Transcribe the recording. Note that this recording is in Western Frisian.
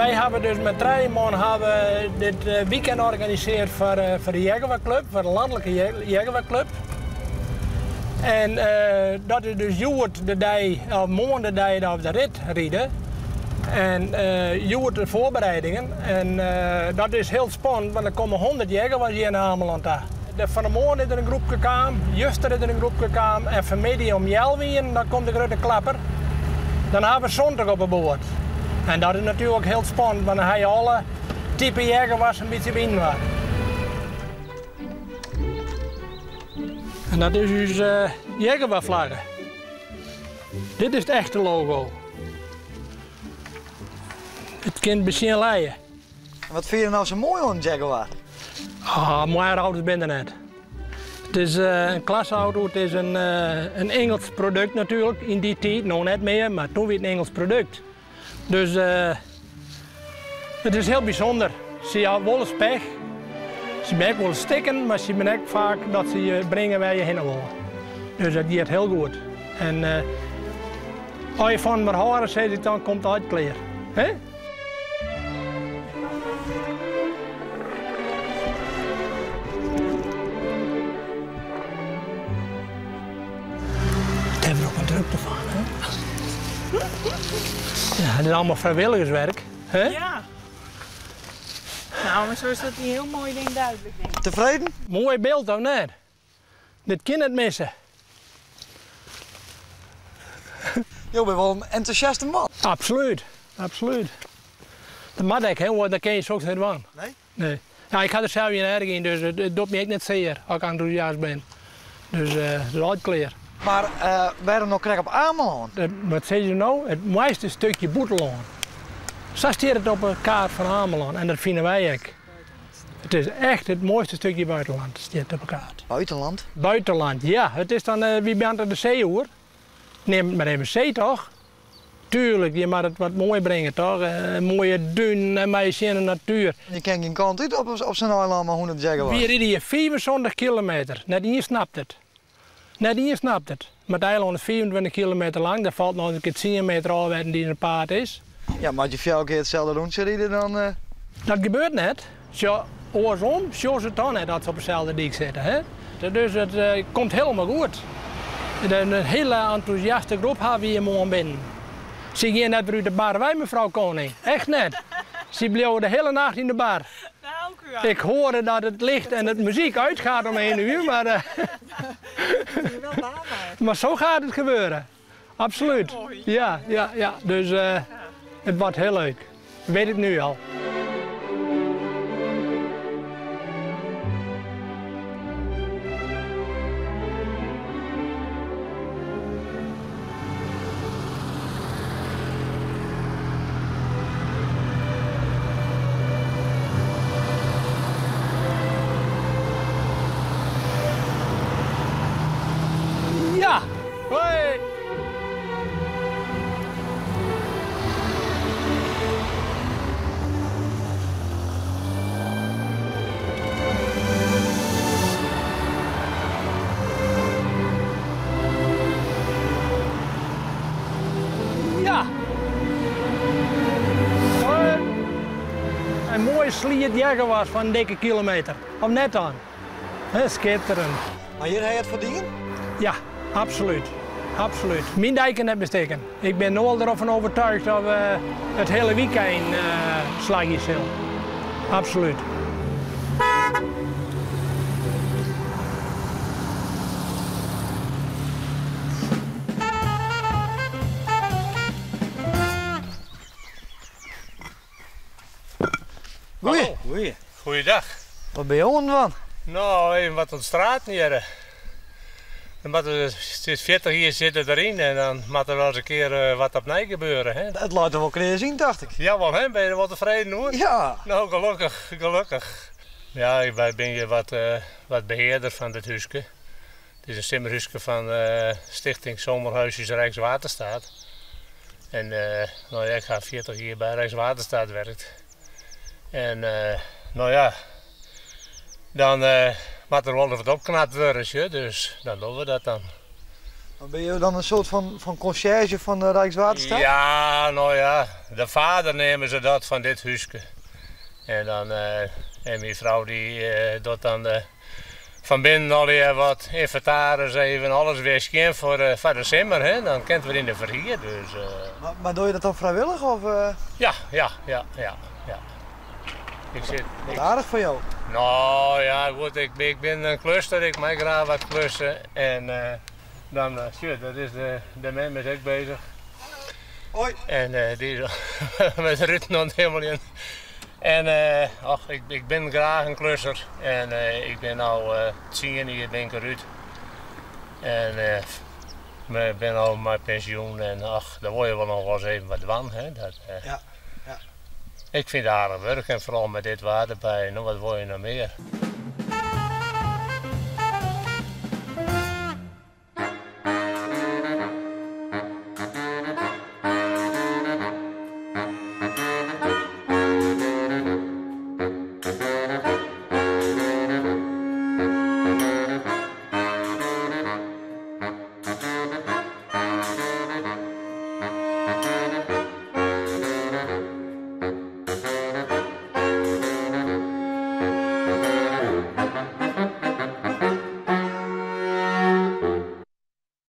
Wy hawwe dus mei trije man hawwe dit weekend organisearre foar foar de Jaguar-club, foar de lanlike Jaguar-club. En dat is dus hjoed de dei, of moarn de dei dat we de rit ride. En hjoed de foarbereidingen. En dat is hiel spannend, want der komme 100 Jaguars hjir nei Amelân ta. Fan 'e moarn is der in groepke kaam, juster is der in groepke kaam en fanmiddei om healwei ienen dan komt de grutte klapper. Dan hawwe we 70 op 'e boat. En dat is natuerlik hiel spannend, want dan ha je alle type Jaguars in bytsje byinoar. En dat is ús Jaguar-flagge. Dit is it echte logo. It kin besjen lije. En wat fine je no sa moai oan in Jaguar? Ah, moaiere auto's binne der net. It is in klasseauto, it is in, in Ingelsk produkt natuerlik yn dy tiid, no net mear, mar doe wie it in Ingelsk produkt. Dus it is hiel bysûnder. Se ha wolris pech, se binne ek wolris stikken, mar se binne ek faak dat se je bringe wêr je hinne wolle. Dus dat giet hiel goed. En as je fan mar hâlde, sis ik dan, komt it altyd klear. Hè? It hat der ook in drukte fan, hè? Ja, it is allemaal frijwilligerswerk, hè? Ja. Nou, mar sa is dat in hiel moai ding dúdlik, denk ik. Tefreden? Moai byld, of net? Dit kin net misse. Jo binne wol in entûsjaste man. Absolút, absolút. Dat moat ek, hè, oars dan kinne je soks net dwaan. Nee? Nee. Ja, ik ha der sels gjin erch yn, dus it docht my ek net sear as ik entûsjast bin. Dus it is altyd klear. Mar wêrom no krekt op Amelân? Wat sizze se no? It moaiste stikje bûtenlân. Sa stiet it op de kaart fan Amelân en dat fine wy ek. It is echt it moaiste stikje buitenland, stiet op de kaart. Buitenland? Buitenland, ja. It is dan, wy binne de see oer. Neam it mar even see, toch? Tuurlijk, je moat it wat moai bringe, toch? Moaie dunen en mei sjen de natuer. Je kin gjin kant út op sa'n eilân mei 100 Jaguars. Wy ride hjir 75 kilometer, net ien snapt it. Net ien snapt it. Mar it eilân is 25 kilometer lang, dêr falt noch in kear 10 meter ôf wêr't in paad is. Ja, mar as je fjouwer kear itselde rûntsje ride, dan. Dat gebeurt net. Sjoch, oarsom sjogge se it dan net dat se op deselde dyk sitte. Hè? Dus it komt hielendal goed. In hiele entûsjaste groep hawwe wy hjir moarn binnen. Se gean net wer út de bar wei, mefrou Koning. Echt net. Se bliuwe de hiele nacht yn de bar. Ik hoorde dat it licht en de muzyk uitgaat om 1 uur, maar, maar zo gaat het gebeuren. Absoluut. Ja, ja, ja. Dus it wordt hiel leuk. Weet ik nu al. Ja! Hoi! Ja! Hoi! In moaie sliert Jaguars fan in dikke kilometer. Of net dan? Hè, skitterend. Mar hjir ha je it foar dien? Ja, absolút. Absolút. Myn dei kin net mear stikken. Ik bin no al derop fan oertuigd dat we it hiele wykein slagje sil. Absolút. Goeie. Goeie. Goeiedag. Wat binne jo oan it dwaan? No, even wat oan it straten hjirre. Dan moat der, it is 40 jier sit it deryn en dan moat der wel eens in kear eh, wat opnij gebeure. Hè? It leit der wol kreas yn, tocht ik. Jawel, hè? Ben je der wol tefreden oer? Ja. No, gelokkich, gelokkich. Ja, wy binne hjir wat, eh, wat behearder fan dit húske. It is in simmerhúske fan eh, Stichting Zomerhuisjes Rijkswaterstaat. En no ja, ik ha 40 jier by Rijkswaterstaat werkt. En no ja, dan moat der wol wat opknapt wurde, sjoch, dus dan dogge we dat dan. Dan binne jo dan in soart fan, fan conciërge fan de Rijkswaterstaat? Ja, no ja, de vader neame se dat fan dit húske. En dan en myn frou dy docht dan fan binnen allegear wat ynventaris even alles wer skjin foar, foar de simmer, hè. Dan kin it wer yn de ferhier, dus. Mar dogge je dat dan frijwillich of? Ja. Ik sit, Wat aardich fan jo. No ja, goed, ik bin in klusser, ik mei graach wat klusse. En dan, sjoch, dat is de mem is ek bezich. Hoi. En dy is met ruten oan it himmeljen. En och, ik bin graach in klusser. En ik bin no 10 jier bin ik derút. En ik bin al mei pensjoen en ach, dan wol je wol noch wolris even wat dwaan. Hè? Dat, Ja. Ik fyn it aardich wurk en foaral mei dit waar derby. No, wat wol je noch mear?